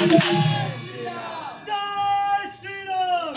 ಜೈ ಶ್ರೀರಾಮ್.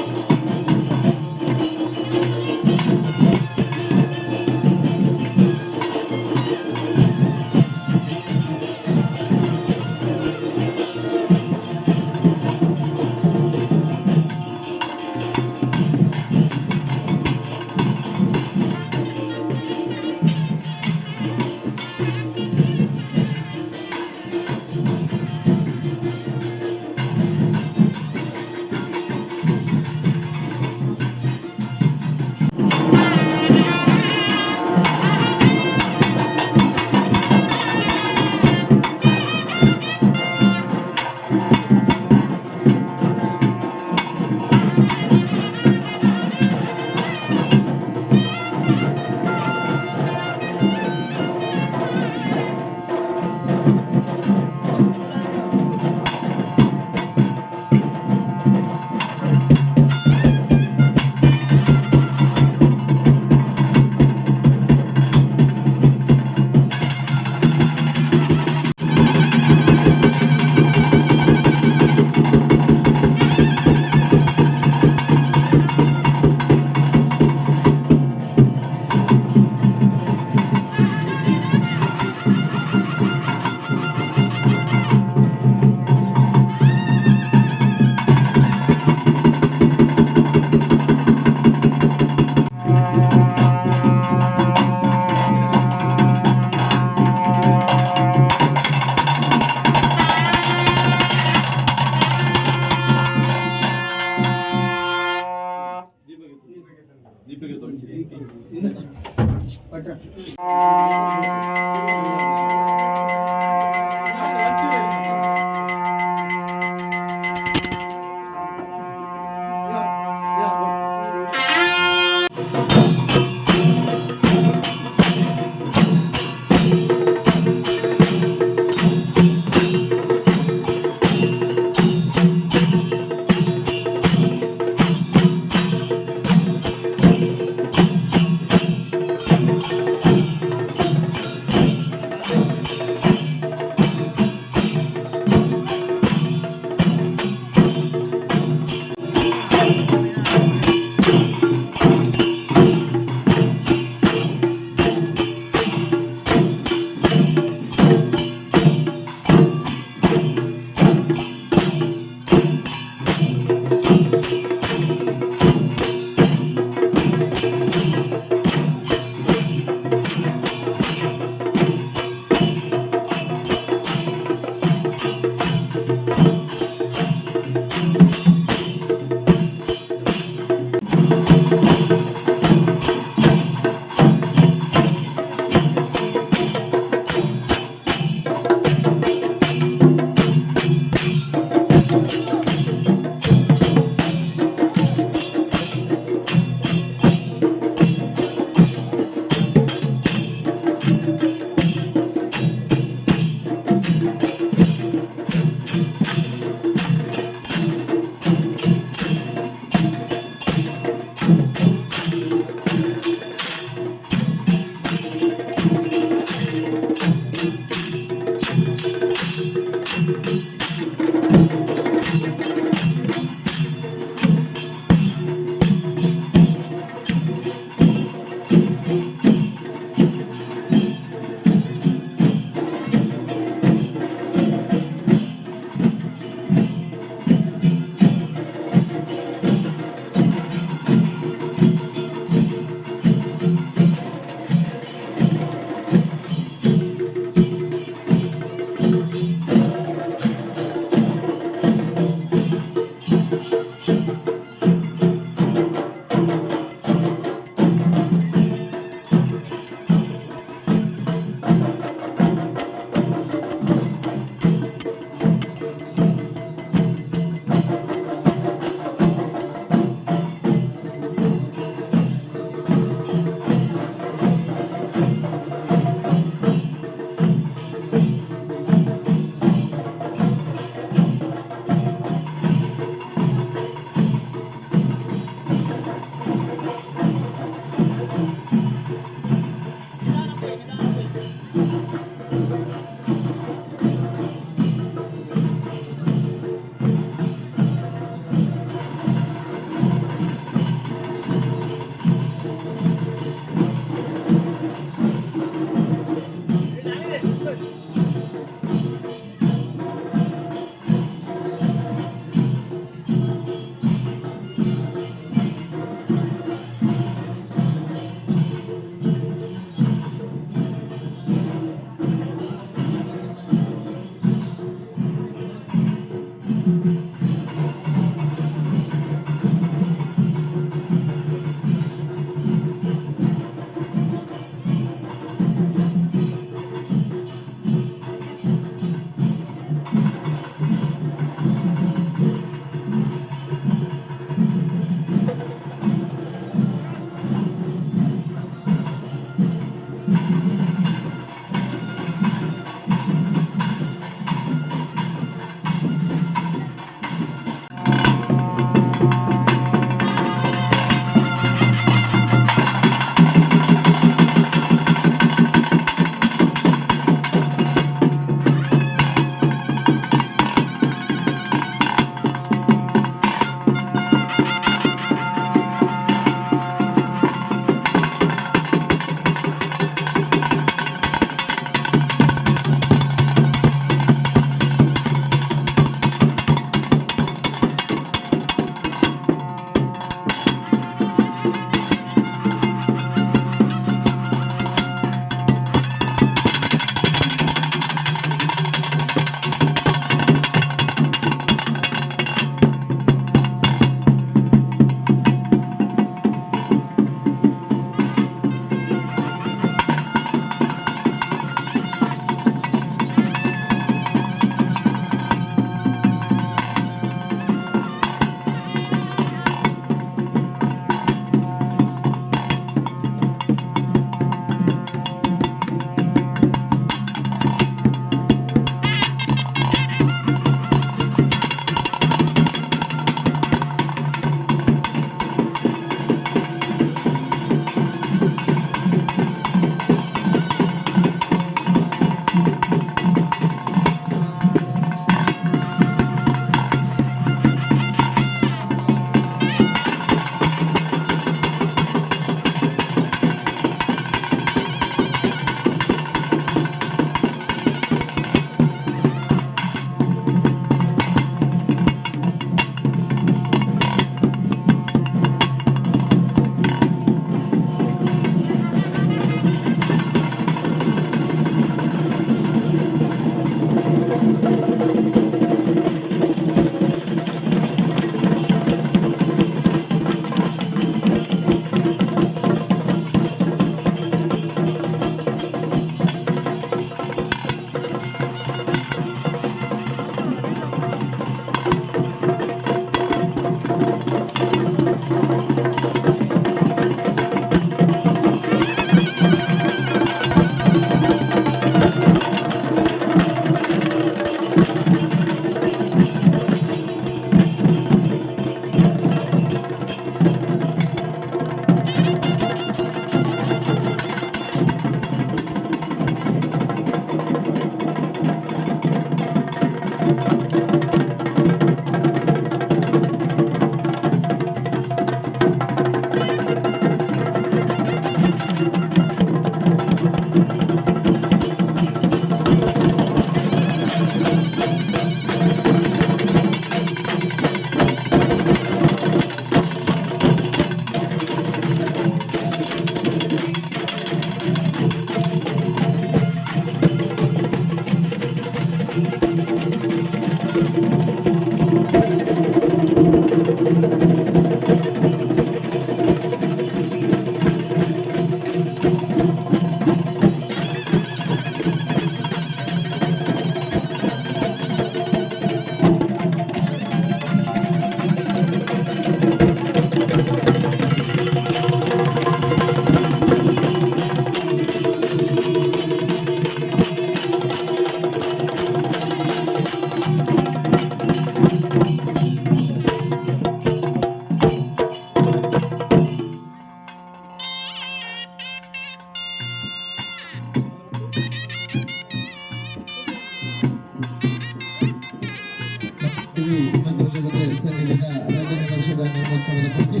ಮಂತ್ರದೇವತೆ ಸನ್ನಿಧಿನ 2ನೇ ವರ್ಷದ ನೇಮೋತ್ಸವದ ಬಗ್ಗೆ.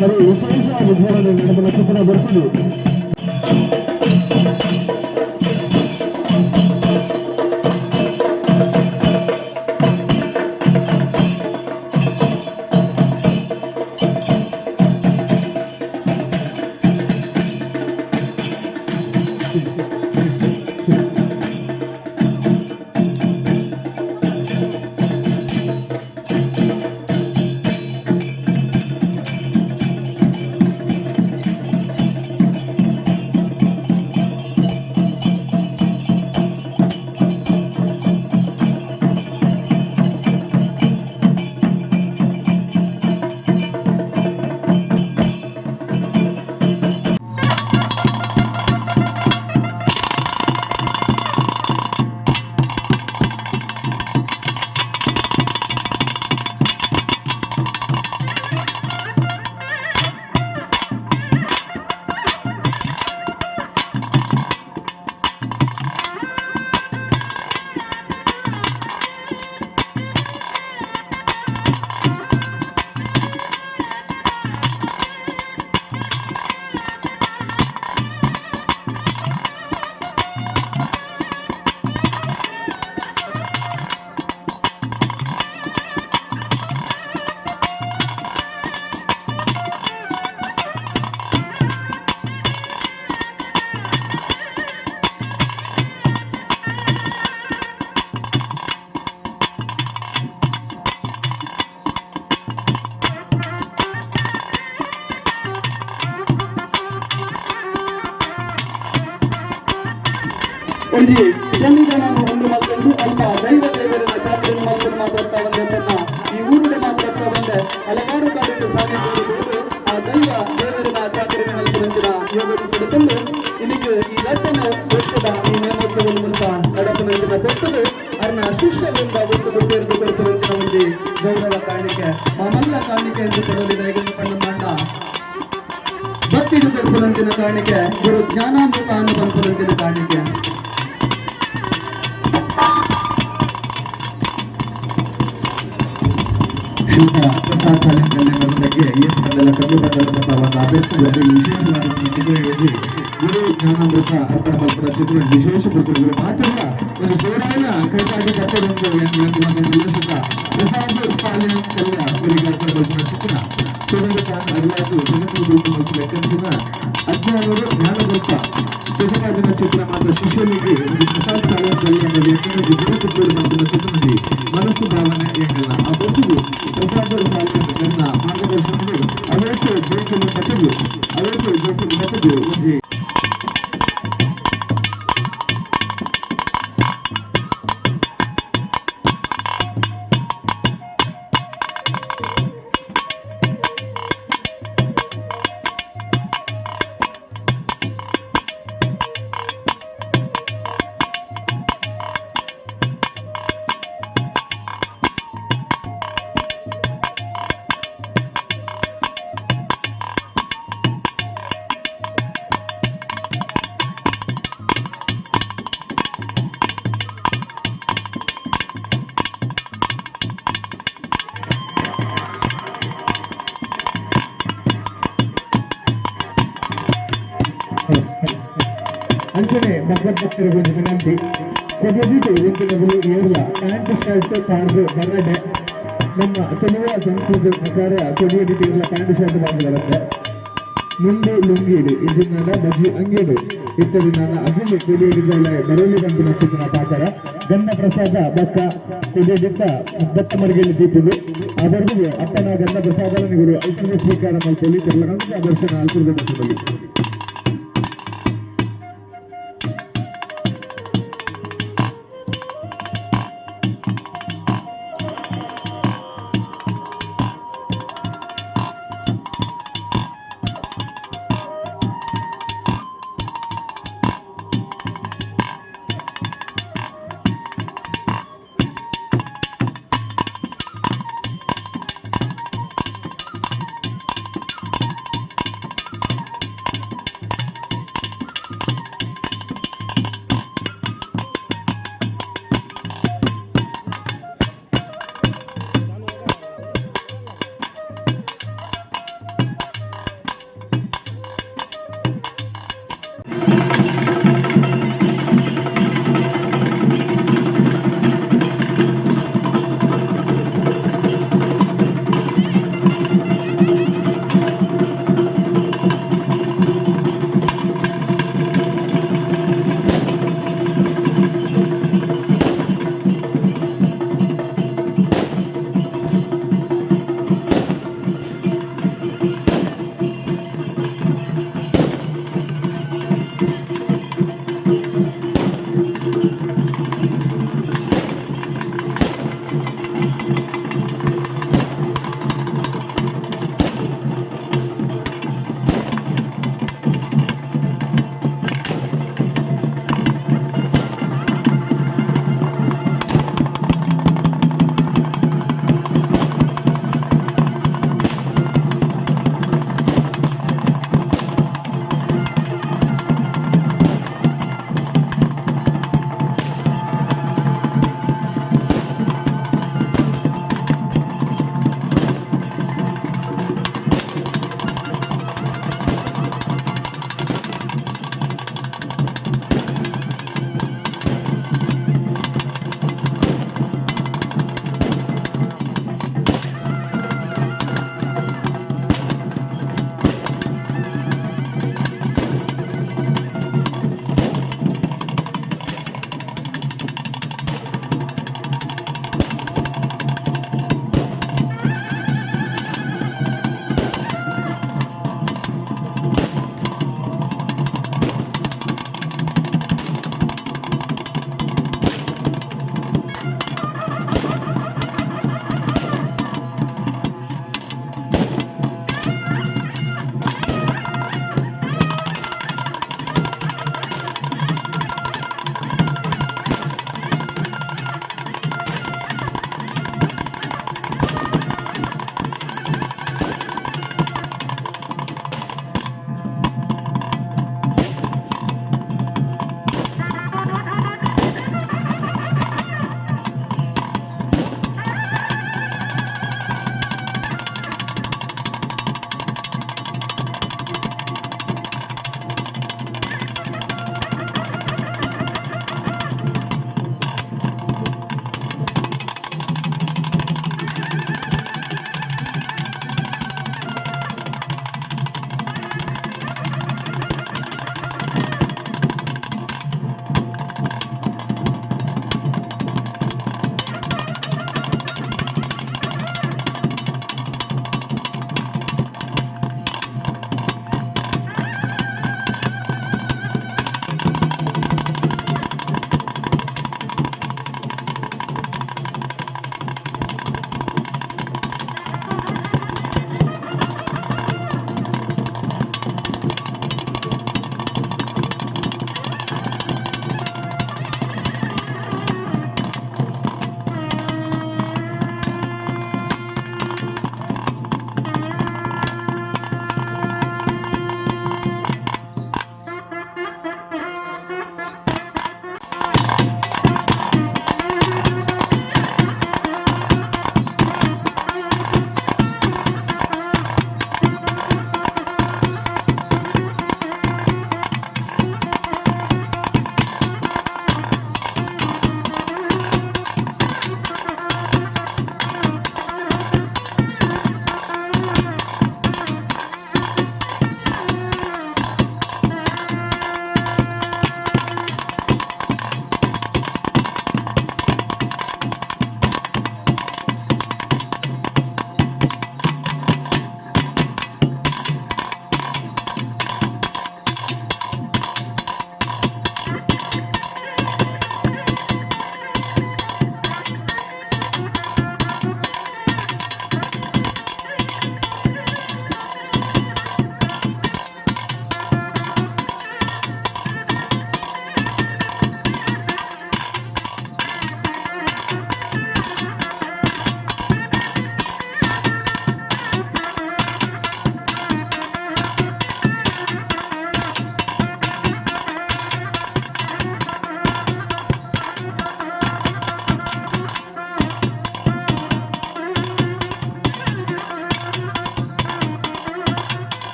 మరి విశేష విధానం నడపల చొప్పున భక్తులు. ಒಂಜಿ ಸನ್ನಿಧಾನ ಉಂಡು ಮಲ್ತೊಂದು ಅಲ್ಪ ದೈವ ದೇವರನ್ನ ಚಾಕರಿಯನ್ನು ಮಲ್ತೊಂದು ಮಾತಾಡ್ತಾ ಬಂದೆ, ತನ್ನ ಈ ಊರುಡೆ ಮಾತಾಡ್ತಾ ಬಂದೆ. ಹಲವಾರು ಕಾಲಕ್ಕೆ ಸಾಗಿ ಆ ದೈವ ದೇವರನ್ನ ಚಾಕರಿಯನ್ನು ಮಲ್ತೊಂದಿನ ಯೋಗ ಪಡೆದುಕೊಂಡು ಇಲ್ಲಿಗೆ ಈ ರಟ್ಟನ ವರ್ಷದ ಈ ನೇಮೋತ್ಸವದ ಮೂಲಕ ನಡಪುನಂಚಿನ ಕೊಟ್ಟದು ಅರ್ನ ಶಿಷ್ಯರಿಂದ ಒಟ್ಟು ಕೊಟ್ಟಿರುವ ಕೊಡುತ್ತಿರುವ ಒಂಜಿ ಗೌರವ ಕಾಣಿಕೆ, ಮಾಮಲ್ಲ ಕಾಣಿಕೆ ಎಂದು ಕೊಡಲಿದೆ. ಪಣ್ಣಂದಾಂಡ ಭಕ್ತಿಗೆ ಕೊಡ್ಪುನಂಚಿನ ಕಾಣಿಕೆ, ಗುರು ಜ್ಞಾನಾಮೃತ ಅನ್ನು ಬಂಪುನಂಚಿನ ಕಾಣಿಕೆ. ಶ್ರೀಯುತ ಪ್ರಸಾದ್ ಸಾಲಿನ ಬಗ್ಗೆ ಏನ್ ಬಂದಲ್ಲ ಕಮ್ಮಿ ಬಂದಲ್ಲ ಒಂದು ಅಭ್ಯರ್ಥಿಗಳಲ್ಲಿ ವಿಶೇಷವಾದ ಚಿತ್ರಗಳಲ್ಲಿ ಗುರು ಜ್ಞಾನಾಮೃತ ಅರ್ಪಣ ಮಲ್ಪುರ ಚಿತ್ರ ವಿಶೇಷ ಗುರು ಮಾತ್ರ ಒಂದು ಜೋರಾದ ಕೈತಾಗಿ ಕಟ್ಟಡೊಂದು ವಿಶೇಷ ಪ್ರಸಾದ್ ಸಾಲಿನ ಕಲ್ಯ ಅವರಿಗೆ ಅರ್ಪಣೆ ಮಲ್ಪುರ ಚಿತ್ರ ಸುರೇಂದ್ರ ಅರಿವಾದು ಜಗತ್ತು ಮತ್ತು ಲೆಕ್ಕಿಸಿದ ಅಜ್ಞಾನರು ಜ್ಞಾನದಲ್ಪ ಪ್ರಜಾರಾಜನ ಚಿತ್ರ ಮಾತ್ರ ಶಿಷ್ಯನಿಗೆ ಒಂದು ಪ್ರಸಾದ್ ಸಾಲಿನ ಕಲ್ಯಾಣ ಜಗತ್ತು ಮತ್ತು ಚಿತ್ರದಲ್ಲಿ ಮನಸ್ಸು ಭಾವನೆ ಎಂಗಲ್ಲ. ಆ ಬಸ್ಸಿಗೆ ಪ್ರಸಾದ ಸಾಲಿನ ನನ್ನ ಮಾರ್ಗದರ್ಶನಗಳು ಅವೇತು ಜೋಕಲು ಮತಗು, ಅವೇತು ಜೋಕಲು ಮತಗು ಒಂಜಿ. ಅಂಚನೆ ಭಗವದ್ಭಕ್ತರ ಒಂದು ವಿನಂತಿ, ಕೊಡದಿದ್ದು ಎಂದಿನಗಳು ಏರ್ಲ ಪ್ಯಾಂಟ್ ಶರ್ಟ್ ಕಾರ್ದು ಬರಡೆ. ನಮ್ಮ ತುಳುವ ಸಂಸ್ಕೃತಿ ಪ್ರಕಾರ ಕೊಡಿಯದಿದ್ದು ಇರಲ ಪ್ಯಾಂಟ್ ಶರ್ಟ್ ಬಂದು ಬರುತ್ತೆ. ಮುಂದೆ ಲುಂಗಿಡು ಇದನ್ನ ಬಜಿ ಅಂಗಿಡು ಇತ್ತಡಿ ನಾನು ಅಗಿಲಿ ಕೊಡಿಯಡಿದ್ದಲ್ಲ ಬರಲಿ ಬಂದಿನ ಚಿತ್ರ ಪಾತರ ಗಂಧ ಪ್ರಸಾದ ಬಕ್ಕ ಕೊಡಿಯದಿದ್ದ ದತ್ತ ಮರಿಗೆಯಲ್ಲಿ ದೀಪುಡು ಅವರಿಗೆ ಅಪ್ಪನ ಗಂಧ ಪ್ರಸಾದ ಗುರು ಐಶ್ವರ್ಯ ಸ್ವೀಕಾರ ಮಲ್ಪೊಲಿ ತೆರಳಂತ ದರ್ಶನ ಅಲ್ಪುರ್ಗ ಬಸವಲ್ಲಿ.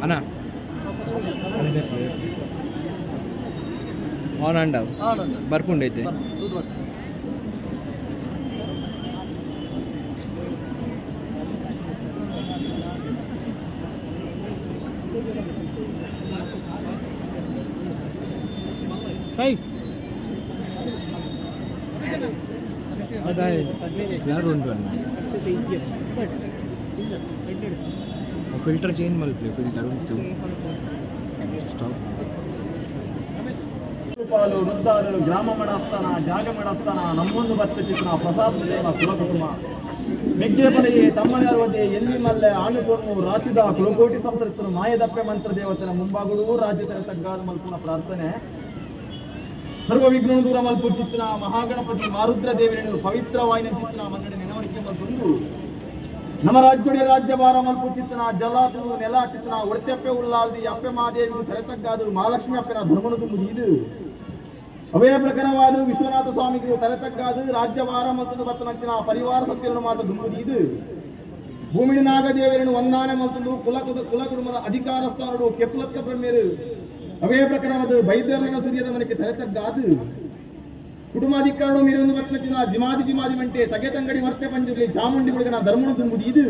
ಅಣ್ಣ, ಆನ್ ಅಂಡ ಬರ್ಪುಂಡೈತೆ. ಯಾರು ಉಂಟು ಅಣ್ಣ? ಫಿಲ್ಟರ್ ಚೇಂಜ್ ಮಲ್ಪಲೆ, ಫಿಲ್ಟರ್ ಉಂಟು ಸ್ಟಾಪ್. ಪಾಲು ವೃದ್ಧಾರರು ಗ್ರಾಮ ಮಡಸ್ತಾನ ಜಾಗ ಮಡಸ್ತಾನ ನಮ್ಮೊಂದು ಬತ್ತ ಚಿತ್ರ ಪ್ರಸಾದ ದೇವ ಕುಲಕುಟುಂಬ ಮೆಗ್ಗೆ ಬಲೆಯೇ ತಮ್ಮನ ಎಲ್ಲಿ ಮಲ್ಲೆ ಆಣುಕೊಣ್ಣು ರಾಶಿದ ಕುಲಕೋಟಿ ಸಂಸರಿಸಲು ಮಾಯದಪ್ಪೆ ಮಂತ್ರ ದೇವತನ ಮುಂಬಾಗುಡು ರಾಜ್ಯದ ತಗ್ಗಾದ ಮಲ್ಪುನ ಪ್ರಾರ್ಥನೆ. ಸರ್ವ ವಿಘ್ನ ದೂರ ಮಲ್ಪು ಚಿತ್ರ ಮಹಾಗಣಪತಿ ಮಾರುದ್ರ ದೇವರನ್ನು ಪವಿತ್ರವಾಯಿನ ಚಿತ್ರ ಮನ್ನಡೆ ನೆನವರಿಕೆ ಮಲ್ಪೊಂದು ನಮ್ಮ ರಾಜ್ಯಡಿ ರಾಜ್ಯಭಾರ ಮಲ್ಪು ಚಿತ್ತನ ಜಲಾತು ನೆಲ ಚಿತ್ತನ ಒಡತೆಪ್ಪೆ ಉಲ್ಲಾಲ್ದಿ ಅಪ್ಪೆ ಮಾದೇವಿ ತಲೆತಗ್ಗಾದು ಮಹಾಲಕ್ಷ್ಮಿ ಅಪ್ಪನ ಧರ್ಮನು ಇದು ಅವೇ ಪ್ರಕಾರವಾದ ವಿಶ್ವನಾಥ ಸ್ವಾಮಿಗೆ ತಲೆತಗ್ಗಾದು ರಾಜ್ಯಭಾರ ಮತ್ತು ಬತ್ತನಂಚಿನ ಪರಿವಾರ ಸತ್ಯರನ್ನು ಮಾತ ದುಂಬುದು ಭೂಮಿಡಿ ನಾಗದೇವರನ್ನು ಒಂದಾನೆ ಮಲ್ತಂದು ಕುಲ ಕುಲ ಕುಟುಂಬದ ಅಧಿಕಾರ ಸ್ಥಾನಡು ಕೆಪ್ಲತ್ತ ಬ್ರಹ್ಮೇರು ಅವೇ ಪ್ರಕಾರವಾದ ಬೈದ್ಯರನ ಸೂರ್ಯದ ಮನಕ್ಕೆ ತಲೆತಗ್ಗಾದು ಕುಟುಂಬಾಧಿಕಾರಡು ಮೀರೊಂದು ಬತ್ತನಂಚಿನ ಜಿಮಾದಿ ಜಿಮಾದಿ ಮಂಟೆ ತಗೆ ತಂಗಡಿ ವರ್ತೆ ಪಂಜುರ್ಲಿ ಚಾಮುಂಡಿ ಹುಡುಗನ ಧರ್ಮನು ತುಂಬುದು ಇದು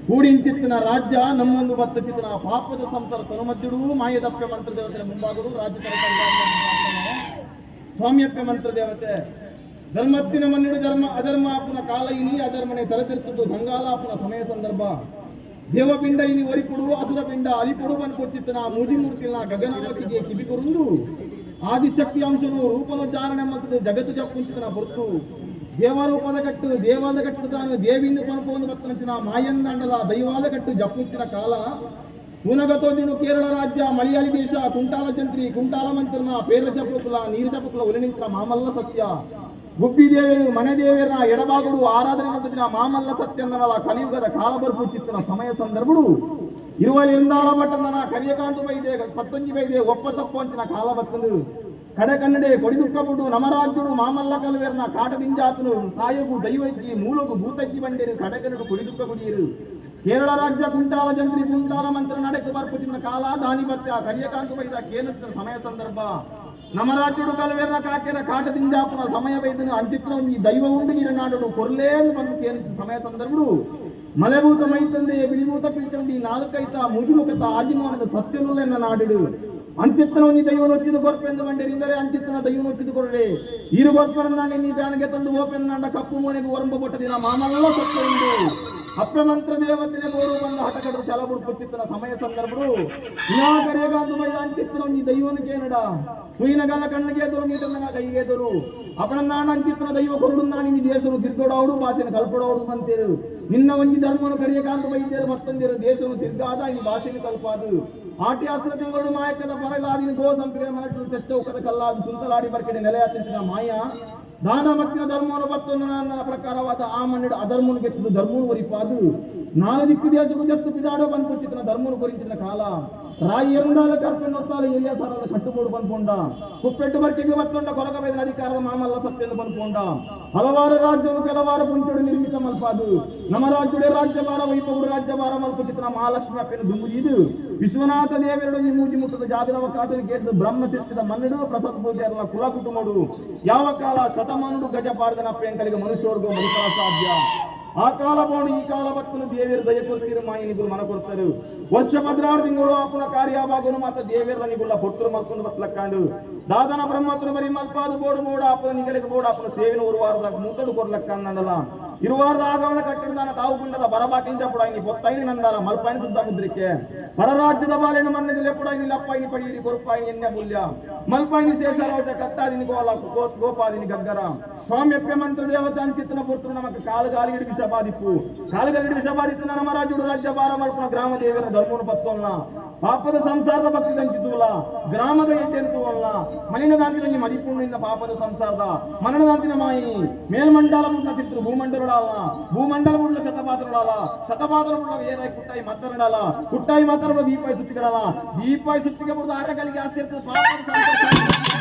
ಕೂಡಿಂಚಿತ್ತನ ರಾಜ್ಯ ನಮ್ಮೊಂದು ಬತ್ತ ಚಿತ್ತನ ಪಾಪದ ಸಂಸಾರ ತನುಮದ್ದುಡು ಮಾಯದಪ್ಪೆ ಮಂತ್ರ ದೇವತೆಯ ಮುಂಭಾಗಡು ರಾಜ್ಯ ಸ್ವಾಮಿಯಪ್ಪೆ ಮಂತ್ರ ದೇವತೆ ಧರ್ಮತ್ತಿನ ಮನ್ನಿಡು ಧರ್ಮ ಅಧರ್ಮ ಆಪುನ ಕಾಲ ಇನಿ ಅಧರ್ಮನೆ ತಲೆತಿರ್ತದ್ದು ಗಂಗಾಲಾಪುನ ಸಮಯ ಸಂದರ್ಭ ದೇವಪಿಂಡ ಇನಿ ಒರಿಪುಡು ಅಸುರ ಪಿಂಡ ಅಲಿಪುಡು ಬನ್ಕೊಚ್ಚಿತ್ತನ ಮೂಜಿಮೂರ್ತಿನ ಗಗನವಕಿಗೆ ಕಿಬಿಕೊರುಂದು ಆದಿಶಕ್ತಿ ಅಂಶನು ರೂಪನು ಚಾರಣೆ ಮಲ್ತದು ಜಗತ್ತು ಜಪ್ಪುಂಚಿತನ ಹೊರತು ದೇವರೂಪದ ಕಟ್ಟು ದೇವಾದ ಕಟ್ಟು ತಾನು ದೇವಿಂದು ಪನಪೊಂದು ಬತ್ತನಂಚಿನ ಮಾಯಂದಂಡಲ ದೈವಾದ ಕಟ್ಟು ಜಪ್ಪುಂಚಿನ ಕಾಲ ಪೂನಗತೋದಿನು ಕೇರಳ ರಾಜ್ಯ ಮಲಯಾಳಿ ದೇಶ ಕುಂಟಾಲ ಚಂತ್ರಿ ಕುಂಟಾಲ ಮಂತ್ರನ ಪೇರ ಜಪುಕುಲ ನೀರು ಜಪುಕುಲ ಉಲನಿಂತ್ರ ಮಾಮಲ್ಲ ಸತ್ಯ ಗುಬ್ಬಿ ದೇವರು ಮನೆ ದೇವರ ಎಡಬಾಗುಡು ಆರಾಧನೆ ಮಂತ್ರನ ಮಾಮಲ್ಲ ಸತ್ಯಂದನಲ ಕಲಿಯುಗದ ಕಾಲಬರ್ಪು ಚಿತ್ತನ ಸಮಯ ಸಂದರ್ಭಡು ಇರುವಲ್ಲಿ ಎಂದಾಲ ಬಟ್ಟಂದನ ಕರಿಯಕಾಂತು ಬೈದೆ ಪತ್ತೊಂಜಿ ಬೈದೆ ಒಪ್ಪ ತಪ್ಪು ಅಂಚಿನ ಕಾಲ ಬತ್ತಂದು ಕಡೆ ಕನ್ನಡೆ ಕೊಡಿದುಕ್ಕಬುಡು ನಮರಾಜ್ಯುಡು ಮಾಮಲ್ಲ ಕಲ್ವೇರ್ನ ಕಾಟದಿಂಜಾತನು ಸಾಯಗು ದೈವಜ್ಜಿ ಮೂಲಗು ಭೂತಜ್ಜಿ ಬಂಡೇರು ಕಡೆಗನ್ನಡು ಕೊಡಿದುಕ್ಕ ಗುಡಿಯರು ಕೇರಳ ರಾಜ್ಯ ಕುಂಟಾಲ ಜಂತ್ರಿ ಕುಂಟಾಲ ಮಂತ್ರ ನಡೆಕು ಬರ್ಪುಚಿನ ಕಾಲ ದಾನಿಪತ್ಯ ಕರಿಯಕಾಂತು ಬೈದ ಕೇಂದ್ರ ಸಮಯ ಸಂದರ್ಭ ನಮರಾಜ್ಯುಡು ಕಲ್ವೇರ್ನ ಕಾಕೆರ ಕಾಟದಿಂಜಾಪುನ ಸಮಯ ಬೈದನು ಅಂಚಿತ್ರ ಈ ದೈವ ಉಂಡು ನೀರನಾಡು ಕೊರ್ಲೇಂದು ಬಂದು ಕೇಂದ್ರ ಸಮಯ ಸಂದರ್ಭಡು ಮಲೆಭೂತ ಮೈತಂದೆ ಬಿಳಿಭೂತ ಪಿಲ್ಚಂಡಿ ನಾಲ್ಕೈತ ಮುಜುಮುಖತ ಆಜಿಮೋನದ ಸತ್ಯನುಲೆನ್ನ ನಾಡಿಡು ಅಂಚಿತ್ತನ ನೀ ದೈವನೊಚ್ಚಿದ ಕೊರ್ಪೆಂದು ಬಂಡೇರಿಂದರೆ ಅಂಚಿತ್ತನ ದೈವನೊಚ್ಚಿದ ಕೊರಡೆ ಇರು ಕೊರ್ಪರನ್ನಾಣಿ ನೀ ಬ್ಯಾನಿಗೆ ತಂದು ಓಪೆನ್ನಾಂಡ ಕಪ್ಪು ಮೋನೆಗೆ ಒರಂಬ ಕೊಟ್ಟ ದಿನ ಮಾಮಲ್ಲ ಸತ್ಯ ಉಂಡು ಅಪ್ಪೆ ಮಂತ್ರ ದೇವತೆನೆ ಬೋರು ಬಂದು ಹಟಕಡು ಚಲಬುಡು ಪುಚ್ಚಿತ್ತನ ಸಮಯ ಸಂದರ್ಭಡು ಕರೆಯಗಾಂತು ಬೈದ ಅಂಚಿತ್ತನ ನೀ ದೈವನು ಕೇನಡ ಸುಯಿನಗಲ ಕಣ್ಣಿಗೆ ಎದುರು ನೀಟನ್ನ ಕೈಗೆ ಎದುರು ಅಪಣನ್ನಾಣ ಅಂಚಿತ್ತನ ದೈವ ಕೊರಡುನ್ನಾಣಿ ನೀ ದೇಶನು ತಿರ್ಗೋಡಾవుಡು ಭಾಷೆನ ಕಲ್ಪಡಾవుಡು ಅಂತೇರು ನಿನ್ನ ಒಂಜಿ ಧರ್ಮನು ಕರಿಯಕಾಂತ ಬೈದ್ಯರು ಮತ್ತೊಂದಿರು ದೇಶನು ತಿರ್ಗಾದ ಈ ಭಾಷೆಗೆ ಕಲ್ಪಾದು ಆಟಿ ಆಸ್ತ್ರ ತಿಂಗಳು ಮಾಯಕದ ಪರಲಾದಿನ ಗೋ ಸಂಪಿಗೆ ಮನಟ್ಟು ಚೆಚ್ಚೌಕದ ಕಲ್ಲಾದು ಸುಂತಲಾಡಿ ಬರ್ಕಡೆ ನೆಲೆಯಾತಿನ ಮಾಯ ದಾನ ಮತ್ತಿನ ಧರ್ಮನು ಬತ್ತೊಂದು ನನ್ನ ಪ್ರಕಾರವಾದ ಆ ಮಣ್ಣಿಡು ಅಧರ್ಮನು ಗೆತ್ತದು ಧರ್ಮನು ಒರಿಪಾದು ನಾನು ದಿಕ್ಕು ದೇಶకు ಜತ್ತು ಪಿದಾಡೋ ಬಂದ್ಕೊಚ್ಚಿತನ ಧರ್ಮನು ಕೊರಿಂಚಿನ ಕಾಲ ರಾಯಿ ಎರಡಾಲ ಕರ್ಪೆನ್ನೊತ್ತಾಲು ಎಲ್ಲಿಯ ಸಾರದ ಕಟ್ಟುಬೋಡು ಬಂದ್ಕೊಂಡ ಕುಪ್ಪೆಟ್ಟು ಬರ್ಕೆಗೆ ಬತ್ತೊಂಡ ಕೊರಗಬೇದನ ಅಧಿಕಾರದ ಮಾಮಲ್ಲ ಸತ್ಯಂದು ಬಂದ್ಕೊಂಡ ಹಲವಾರು ರಾಜ್ಯವನ್ನು ಕೆಲವಾರು ಪುಂಚುಡು ನಿರ್ಮಿತ ಮಲ್ಪಾದು ನಮ್ಮ ರಾಜ್ಯುಡೆ ರಾಜ್ಯಭಾರ ವೈಪಗುಡು ರಾಜ್ಯಭಾರ ಮಲ್ಪುಚಿತನ ಮಹಾಲಕ್ಷ್ಮಿ ಅಪ್ಪನ ದುಂಬುಜೀದು ವಿಶ್ವನಾಥ ದೇವರಡು ಈ ಮೂಜಿ ಮುಟ್ಟದ ಜಾಗದ ಅವಕಾಶ ಕೇಳಿದ ಬ್ರಹ್ಮ ಸೃಷ್ಟಿದ ಮನ್ನಡು ಪ್ರಸಾದ ಪೂಜಾರನ ಕುಲ ಕುಟುಂಬಡು ಯಾವ ಕಾಲ ಶತಮಾನುಡು ಗಜ ಪಾಡ್ದನ ಪ್ರಿಯಾಂಕಲಿಗೆ ಮನುಷ್ಯರ್ಗೂ ಮನುಷ್ಯರ ಸಾಧ್ಯ ಆ ಕಾಲ ಬೋಣು ಈ ಕಾಲ ಬತ್ತನು ದೇವಿಯರು ದಯ ಕೊಡ್ತೀರು ಮಾಯಿನಿಗುಲು ಮನ ಕೊಡ್ತಾರೆ ವರ್ಷ 16 ತಿಂಗಳು ಆಪುನ ಕಾರ್ಯಭಾಗನು ಮಾತ ದೇವಿಯರ ನಿಗುಲ್ಲ ಪೊಟ್ಟರು ಮಲ್ಕೊಂಡು ಬತ್ಲಕ್ಕಾಂಡು ದಾದನ ಬ್ರಹ್ಮತ್ರ ಬರಿ ಮಲ್ಪಾದು ಬೋಡು ಬೋಡು ಆಪನ ನಿಗಲಿಗೆ ಬೋಡು ಆಪನ ಸೇವಿನ ಉರುವಾರದ ಮೂತಡು ಕೊರ್ಲಕ್ಕಂದಲ್ಲ ಇರುವಾರದ ಆಗಮನ ಕಟ್ಟಿದಾನ ತಾವು ಗುಂಡದ ಬರಬಾಟಿಂದ ಪುಡಾಯಿನಿ ಪೊತ್ತೈನಿ ನಂದಲ ಮಲ್ಪಾಯಿನಿ ಸುದ್ದ ಮುದ್ರಿಕೆ ಪರರಾಜ್ಯದ ಬಾಲೇನು ಮನ್ನಿಗೆ ಲೆಪ್ಪುಡಾಯಿನಿ ಲಪ್ಪಾಯಿನಿ ಪಡಿಯಿರಿ ಕೊರುಪಾಯಿನಿ ಎನ್ನೆ ಬುಲ್ಯ ಮಲ್ಪಾಯಿನಿ ಶೇಷರಾಜ ಕಟ್ಟಾದಿನಿ ಗೋಲ ಗೋಪಾದಿನಿ ಗಗ್ಗರ ಸ್ವಾಮ್ಯಪ್ಯ ಮಂತ್ರ ದೇವತೆ ಅಂಚಿತ್ತನ ಪುರ್ತರು ನಮಕ್ ಕಾಲುಗಾಲಿಗೆ ವಿಷ ಬಾಧಿಪ್ಪು ಕಾಲುಗಾಲಿಗೆ ವಿಷ ಬಾಧಿತ್ತು ನಮ್ಮ ರಾಜ್ಯುಡು ರಾಜ್ಯ ಭಾರ ಮಲ್ಪನ ಗ್ರಾಮ ದೇವರ ಧರ್ಮನು ಪತ್ತೊಲ್ಲ ಪಾಪದ ಸಂಸಾರದ ಭಕ್ತಿ ಸಂಚಿತುಲ್ಲ ಗ್ರಾಮದ ಎಟ್ಟೆಂತುವಲ್ಲ ಮಲಿನದಾಂತಿನ ಮದಿಪುಣ್ಣಿಂದ ಪಾಪದ ಸಂಸಾರದ ಮರಣದಾಂತಿನ ಮಾಯಿ ಮೇಲ್ಮಂಡಲ ಮುಟ್ಟ ತಿರ್ತರು ಭೂಮಂಡಲಡಾಲ ಭೂಮಂಡಲ ಮುಟ್ಟ ಶತಪಾತ್ರಡಾಲ ಶತಪಾತ್ರ ಮುಟ್ಟ ಏರಾಯಿ ಕುಟ್ಟಾಯಿ ಮತ್ತರಡಾಲ ಕುಟ್ಟಾಯಿ ಮಾತ್ರ ದೀಪಾಯಿ ಸುತ್ತಿಗಡಾಲ ದೀಪಾಯಿ ಸುತ್ತಿಗೆ ಬರುದು ಆಟಗಳಿಗೆ ಆಸ್ತಿ ಇರ್ತದೆ ಪಾಪದ ಸಂಸಾರ.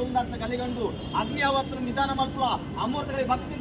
ಉಂದಾತ್ನ ಕಲಿಗಂಡು ಅಗ್ನಿ ಅವತ್ತು ನಿಧಾನ ಮಲ್ಪುಲ ಅಮೃತಗಳ ಭಕ್ತಿ.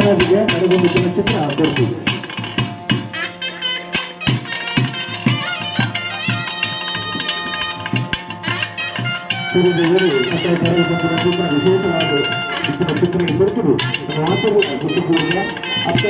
ಮಾನಾದಿಗೆ ನಡೆದು ಚಿತ್ರ ಕೊಡ್ತೀವಿ. ಸೂರ್ಯದೇವರು ಚಿತ್ರ ವಿಶೇಷವಾದ ಚಿತ್ರ ಕೊಡ್ತರು ಮಾತರು ಗುರುತುಪೂರ್ಣ ಅತ್ತ.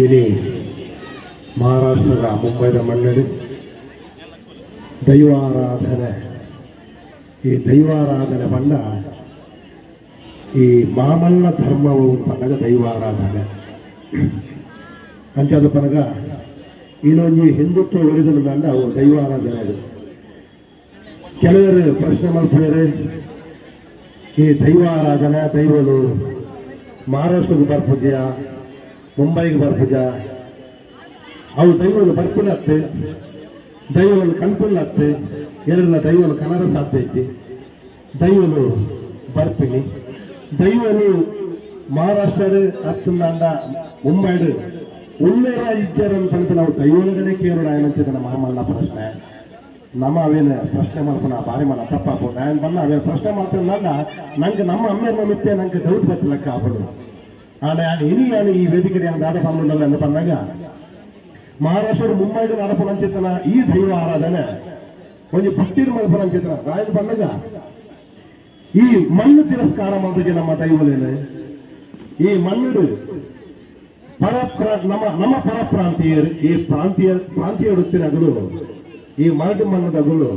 ಇನಿ ಮಹಾರಾಷ್ಟ್ರದ ಮುಂಬೈದ ಮಣ್ಣಡು ದೈವಾರಾಧನೆ. ಈ ದೈವಾರಾಧನೆ ಪಂಡ ಈ ಮಾಮಲ್ಲ ಧರ್ಮವು ಪನ್ನಗ ದೈವಾರಾಧನೆ ಅಂಚಾದ ಪನಗ ಇನ್ನೊಂದು ಹಿಂದುತ್ವ ಒರಿದನು ಅವು ದೈವಾರಾಧನೆ. ಅದು ಕೆಲವರು ಪ್ರಶ್ನೆ ಮಾಡ್ತಾರೆ, ಈ ದೈವಾರಾಧನೆ ದೈವಗಳು ಮಹಾರಾಷ್ಟ್ರಕ್ಕೆ ಬರ್ಪುದ್ಯಾ, ಮುಂಬೈಗೆ ಬರ್ಪುಜ? ಅವು ದೈವಗಳು ಬರ್ಪುನತ್ತೆ, ದೈವಗಳು ಕಣ್ಪುಲ್ಲತ್ತೆ, ಎರಡಲ್ಲ ದೈವಗಳು ಕನರ ಸಾಧ್ಯ ಐತಿ. ದೈವಲು ಬರ್ಪಿನಿ, ದೈವಲು ಮಹಾರಾಷ್ಟ್ರ ಅತ್ತಂದಾಂಡ ಮುಂಬೈಡು ಉಳ್ಳೇರ ಇಜ್ಜರ ಅಂತ ನಾವು ದೈವಗಳೇ ಕೇಳೋಣ ಏನಂಚಿದ ಮಾಮಲ್ಲ ಪ್ರಶ್ನೆ. ನಮ್ಮ ಅವೇನು ಪ್ರಶ್ನೆ ಮಾಡ್ಕೊಣ ಬಾರಿ ಮನ ತಪ್ಪಾಪು. ನಾನು ಬಣ್ಣ ಅವೇನು ಪ್ರಶ್ನೆ ಮಾಡ್ತೇನೆ, ನಂಗೆ ನಮ್ಮ ಅಮ್ಮೇರ್ನ ಮಿತ್ತೆ ನಂಗೆ ಡೌಟ್ ಬತ್ತಿಲ್ಲಕ್ಕ ಅವಳು. ಆನೆ ಇನಿ ನಾನು ಈ ವೇದಿಕೆ ದಾದ ಪನ್ನುಂಡಲ್ಲ ಎಂದು ಪನ್ನಾಗ ಮಹಾರಾಷ್ಟ್ರ ಮುಂಬೈಡು ನಡಪುನಂಚಿತ್ತನ ಈ ದೈವ ಆರಾಧನೆ ಒಂಜಿ ಭಕ್ತಿನ ಮಲ್ಪುನಂಚಿತ್ತನ ರಾಯನ ಪನ್ನಗ ಈ ಮಣ್ಣು ತಿರಸ್ಕಾರ ಮಲ್ತಜೆ ನಮ್ಮ ದೈವಲೇನು. ಈ ಮಣ್ಣುಡು ಪರಪ್ರ ನಮ್ಮ ನಮ್ಮ ಪರಪ್ರಾಂತೀಯರು, ಈ ಪ್ರಾಂತೀಯ ಪ್ರಾಂತೀಯ ಉಡುತ್ತಿನಗಳು, ಈ ಮರಡು ಮಣ್ಣದಗಳು,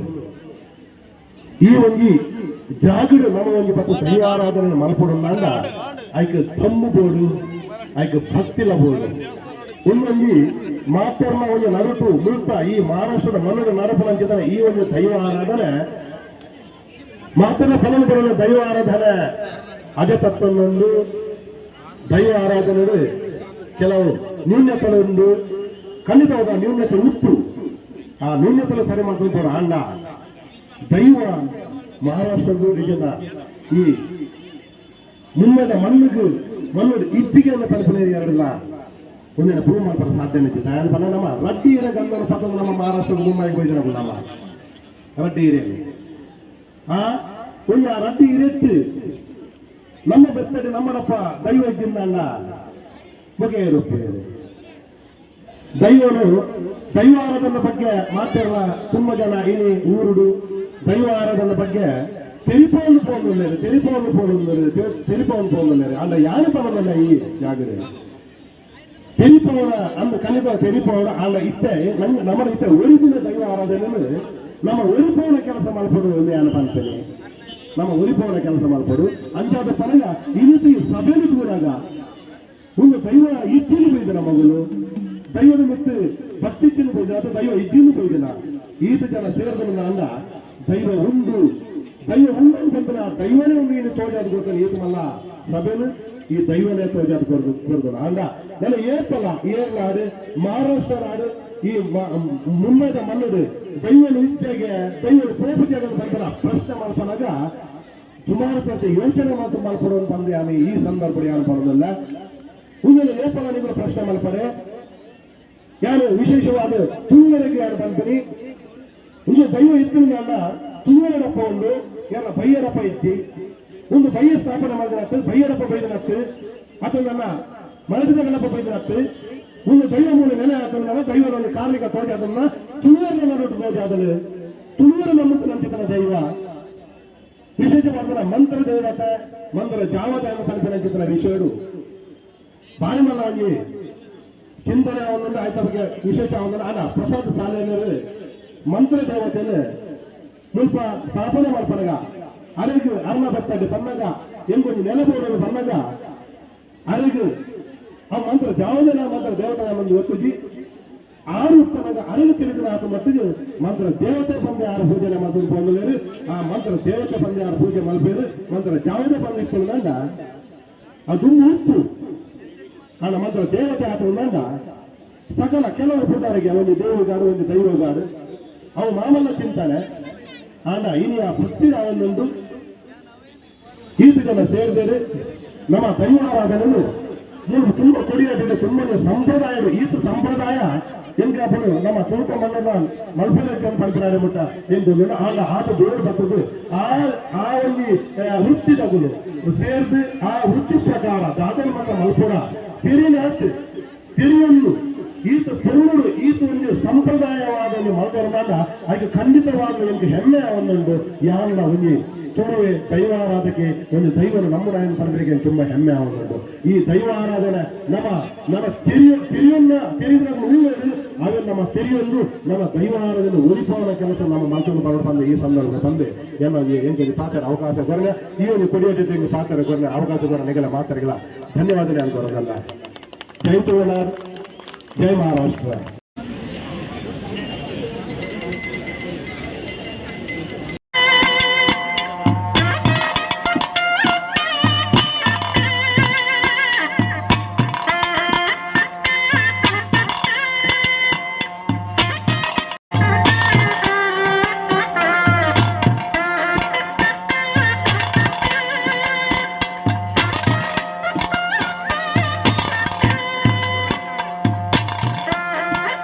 ಈ ಒಂಜಿ ಜಾಗಡು ನಮ್ಮ ಒಂಜಿ ಪತ್ತು ದೈವಾರಾಧನೆ ಮಲ್ಪೊಡುಂದಾಂಡ ಐಕ್ ತಮ್ಮು ಬೋಡು, ಐಕ್ ಭಕ್ತಿಲ ಬೋಡು. ಒಂದೊಂಜಿ ಮಾತರ್ನ ಒಂಜಿ ನರುಟು ಮುಲ್ತ ಈ ಮಹಾರಾಷ್ಟ್ರದ ಮಣ್ಣದ ನರಪುನಂಚಿತನ ಈ ಒಂದು ದೈವ ಆರಾಧನೆ ಮಾತನ್ನ ಫಲನ ಬರುವ ದೈವ ಆರಾಧನೆ ಅದೇ ತತ್ವನ್ನೊಂದು ದೈವ ಆರಾಧನೆ ಕೆಲವು ನ್ಯೂನ್ಯತಲುಂಡು, ಖಂಡಿತವಾದ ನ್ಯೂನ್ಯತೆ ಉಟ್ಟು ಆ ನ್ಯೂನ್ಯತಲು ಸರಿ ಮಾಡ್ಕೊಂಡು ಅಣ್ಣ ದೈವ ಮಹಾರಾಷ್ಟ್ರದ್ದು ನಿಜದ ಈ ಮುಮ್ಮದ ಮಣ್ಣಿಗೆ ಮಣ್ಣು ಇಜ್ಜಿಗೆಯನ್ನು ತಲುಪಲೇ ಎರಡಲ್ಲ. ಒಂದಿನ ಪ್ರೂವ್ ಮಾಡ್ತಾರೆ ಸಾಧ್ಯ ಇತ್ತು. ಪಂಡ ನಮ್ಮ ರಡ್ಡಿ ಇರ ಗಂಧನ ಪತ್ತೊಂದು ನಮ್ಮ ಮಹಾರಾಷ್ಟ್ರದ ಮುಂಬೈಗೆ ಹೋಯ್ತು ನಮ್ಮ ರಡ್ಡಿ ಹಿರಿಯಲ್ಲಿ ಆ ಒಂದು ಆ ರಡ್ಡಿ ಹಿರಿಯತ್ತು ನಮ್ಮ ಬೆತ್ತಡಿ ನಮ್ಮನಪ್ಪ ದೈವ ಇದ್ದಿಂದಲ್ಲ ಬಗೆ ಇರುತ್ತೇವೆ. ದೈವನು ದೈವಾರಾಧನ ಬಗ್ಗೆ ಮಾತಾಡುವ ತುಂಬ ಜನ ಇನಿ ಊರುಡು ದೈವ ಆರಾಧನ ಬಗ್ಗೆ ತೆರಿಪೋನು ಪೋನುಲ್ಲೇರು, ತೆರಿಪೋನು ಪೋನುಲ್ಲೇರು, ತೆರಿಪೋನು ಪೋನುಲ್ಲೇರು. ಅಂಡ ಯಾರು ಪಡಲ್ಲ ಈ ಜಾಗರೆ ತೆರಿಪವನ ಅಂದ ಕಲಿಪ ತೆರಿಪವನ ಅಂಡ ಇತ್ತೆ ನಮ್ಮ ನಮ್ಮ ಇತ್ತೆ ಒರಿದಿನ ದೈವ ಆರಾಧನೆ ನಮ್ಮ ಒರಿಪವನ ಕೆಲಸ ಮಲ್ಪಡು ಎಂದು ಯಾನು ಪಂತೇನೆ. ನಮ್ಮ ಒರಿಪವನ ಕೆಲಸ ಮಲ್ಪಡು ಅಂಚಾದ ಪರಗ ಇನಿತಿ ಸಭೆಲು ದೂರಾಗ ಒಂದು ದೈವ ಇಚ್ಚಿನ ಬೈದನ ಮಗಳು ದೈವದ ಮತ್ತು ಭಕ್ತಿಚ್ಚಿನ ಬೈದ ಅಥವಾ ದೈವ ಇಜ್ಜಿನ ಬೈದನ ಈತ ಜನ ಸೇರಿದ ಅಂದ ದೈವ ಉಂಡು, ದೈವ ಉಂಡು ಬಂದನ ದೈವನೇ ಉಂಡು. ಏನು ತೋಜಾದ ಗೊತ್ತಲ್ಲ ಈತ ಮಲ್ಲ ಸಭೆನು ಈ ದೈವನೇ ತೋಜಾದ ಕೊರ್ದು ಅಂದ ನನ್ನ ಏಪಲ ಏರ್ನಾಡು, ಮಹಾರಾಷ್ಟ್ರ ನಾಡು, ಈ ಮುಮ್ಮದ ಮಣ್ಣು ದೈವನ ಇಚ್ಛೆಗೆ ದೈವನ ಪೋಪುಜೆಗೆ ಬಂದನ ಪ್ರಶ್ನೆ ಮಾಡ್ಪನಾಗ ಸುಮಾರು ಸರ್ತಿ ಯೋಚನೆ ಮಾತು ಮಲ್ಪಡು ಬಂದೆ. ಆమె ಈ ಸಂದರ್ಭ ಯಾರು ಬರೋದಿಲ್ಲ. ಉಂದೆಲ್ಲ ಏಪಲ ನೀವು ಪ್ರಶ್ನೆ ಮಲ್ಪಡೆ. ಯಾರು ವಿಶೇಷವಾದ ತುಳುವರೆಗೆ ಯಾರು ಬಂತೀನಿ ಒಂದು ದೈವ ಇತ್ತಿನ ತುಳುವರಪ್ಪ ಒಂದು ಯಾರ ಬೈಯರಪ್ಪ ಇತ್ತಿ ಒಂದು ಬೈಯ ಸ್ಥಾಪನೆ ಮಾಡಿದನತ್ತು, ಬೈಯರಪ್ಪ ಬೈದನತ್ತು ಅಥವಾ ನನ್ನ ಮರಟಿದ ಗಣಪ ಬೈದನತ್ತು. ಒಂದು ದೈವ ಮೂಲ ನೆಲೆ ಆತನ ದೈವದ ಒಂದು ಕಾರ್ಮಿಕ ತೋಜ ಅದನ್ನ ತುಳುವರ ನಡುಟ್ಟು ತೋಜ ಅದನ್ನು ತುಳುವರ ನಮ್ಮತ್ತು ನಂಬಿತನ ದೈವ ವಿಶೇಷವಾದ ಮಂತ್ರ ದೇವತೆ ಮಂತ್ರ ಜಾವದ ಪಂಚನ ವಿಷಯಡು ಬಾರಿ ಮಲ್ಲಾಗಿ ಚಿಂತನೆ ಒಂದೊಂದು ಆಯ್ತ ಬಗ್ಗೆ ವಿಶೇಷ ಒಂದೊಂದು ಅಲ್ಲ ಪ್ರಸಾದ ಶಾಲೆಯಲ್ಲಿ ಮಂತ್ರ ದೇವತೆಯನ್ನು ಮುಲ್ಪ ಸ್ಥಾಪನೆ ಮಾಡ್ಪನಗ ಅರೆಗು ಅರ್ಣ ಬತ್ತಡಿ ಬನ್ನಗ ಎಂಗೊಂದು ನೆಲಬೋಡಲು ಬನ್ನಗ ಅರೆಗು ಆ ಮಂತ್ರ ಜಾವದೇ ಮಂತ್ರ ದೇವತೆ ಮಂದಿ ಒತ್ತುಜಿ ಆರು ಉತ್ತಮಗ ಅರೆಗು ತಿಳಿದ ಆತ ಮಟ್ಟಿಗೆ ಮಂತ್ರ ದೇವತೆ ಬಂದೆ ಆರು ಪೂಜೆ ಮಾಡ್ಕೊಂಡು ಬಂದಲೇರು. ಆ ಮಂತ್ರ ದೇವತೆ ಬಂದೆ ಆರು ಪೂಜೆ ಮಲ್ಪೇರು ಮಂತ್ರ ಜಾವದೇ ಬಂದು ಇಟ್ಕೊಂಡ ಅದು ಉಪ್ಪು ಆ ಮಂತ್ರ ದೇವತೆ ಆತ ಉಂಡ ಸಕಲ ಕೆಲವು ಪೂಜಾರಿಗೆ ಒಂದು ದೇವಗಾರು ಒಂದು ದೈವಗಾರು ಅವು ಮಾಮಲ್ಲ ಚಿಂತಾನೆ. ಆಂಡ ಇನಿ ಆ ಭಕ್ತಿ ಅವನೊಂದು ಈತ ಜನ ಸೇರಿದರೆ ನಮ್ಮ ದೈವಾರಾಧನೆಯನ್ನು ನೀವು ತುಂಬ ಕೊಡಿಯಾಟಿದೆ ತುಂಬ ಸಂಪ್ರದಾಯ ಈತ ಸಂಪ್ರದಾಯ ಎಂಗೆ ಅಪ್ಪನು ನಮ್ಮ ತುಳುಕ ಮಣ್ಣನ್ನ ಮಲ್ಪದಕ್ಕೆ ಪಂಚರಾಯ ಮುಟ್ಟ ಎಂದು ಆಂಡ ಆತ ದೂರ ಬರ್ತದೆ. ಆ ಆ ಒಂದು ವೃತ್ತಿ ತಗುಲು ಸೇರ್ದು ಆ ವೃತ್ತಿ ಪ್ರಕಾರ ದಾದನ ಮಟ್ಟ ಮಲ್ಪುಡ ತಿರಿನಾಟ್ ತಿರಿಯನ್ನು ಈತ ಪುರುಡು ಈತ ಒಂದು ಸಂಪ್ರದಾಯವಾದ ಒಂದು ಮಲ್ಪರದಾಗ ಅದಕ್ಕೆ ಖಂಡಿತವಾದ ಒಂದು ಹೆಮ್ಮೆ ಒಂದೊಂದು ಯಾರನ್ನ ಒಂದು ತುಳುವೆ ದೈವಾರಾಧಕ್ಕೆ ಒಂದು ದೈವನ ನಮ್ಮ ನಾಯನ ಪರಂಪರೆಗೆ ತುಂಬಾ ಹೆಮ್ಮೆ ಒಂದೊಂದು ಈ ದೈವ ಆರಾಧನೆ ನಮ್ಮ ನಮ್ಮ ತೆರಿಯ ತೆರಿಯನ್ನ ತೆರಿದ ಅವೇ ನಮ್ಮ ತೆರಿಯೊಂದು ನಮ್ಮ ದೈವಾರಾಧನೆ ಉಳಿಪವನ ಕೆಲಸ ನಮ್ಮ ಮನಸ್ಸನ್ನು ಬರಬಂದು ಈ ಸಂದರ್ಭ ತಂದೆ ಎಲ್ಲ ಎಂಟು ಪಾತ್ರ ಅವಕಾಶ ಕೊರಲೆ ಈ ಒಂದು ಕೊಡಿಯ ಜೊತೆಗೆ ಪಾತ್ರ ಕೊರಲೆ ಅವಕಾಶ ಕೊರ ನಿಗಲ ಮಾತಾಡಲ್ಲ. ಧನ್ಯವಾದನೆ ಅನ್ಕೊರೋದಲ್ಲ. ಜೈ ತುಳುನಾಡ್, ಜೈ ಮಹಾರಾಷ್ಟ್ರ. Ah!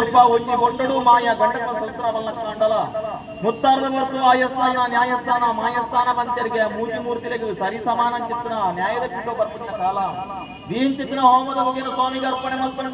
ಕೊರ್ಪ ಒಂಜಿ ಬೊಟ್ಟಡು ಮಾಯ ಗಂಡಕ ಸೂತ್ರ ಬಲ್ಲಕ್ಕಾಂಡಲ ಮುತ್ತಾರದ ಹೊರತು ಆಯಸ್ಥಾನ ನ್ಯಾಯಸ್ಥಾನ ಮಾಯಸ್ಥಾನ ಬಂತೆರಿಗೆ ಮೂಜಿ ಮೂರ್ತಿಲೆಗ್ ಸರಿ ಸಮಾನ ಚಿತ್ರ ನ್ಯಾಯದ ಪಿಂಡೋ ಬರ್ಪುನ ಕಾಲ ದೀನ್ ಚಿತ್ರ ಹೋಮದ ಮುಗಿನ ಸ್ವಾಮಿಗೆ ಅರ್ಪಣೆ ಮಲ್ಪನ.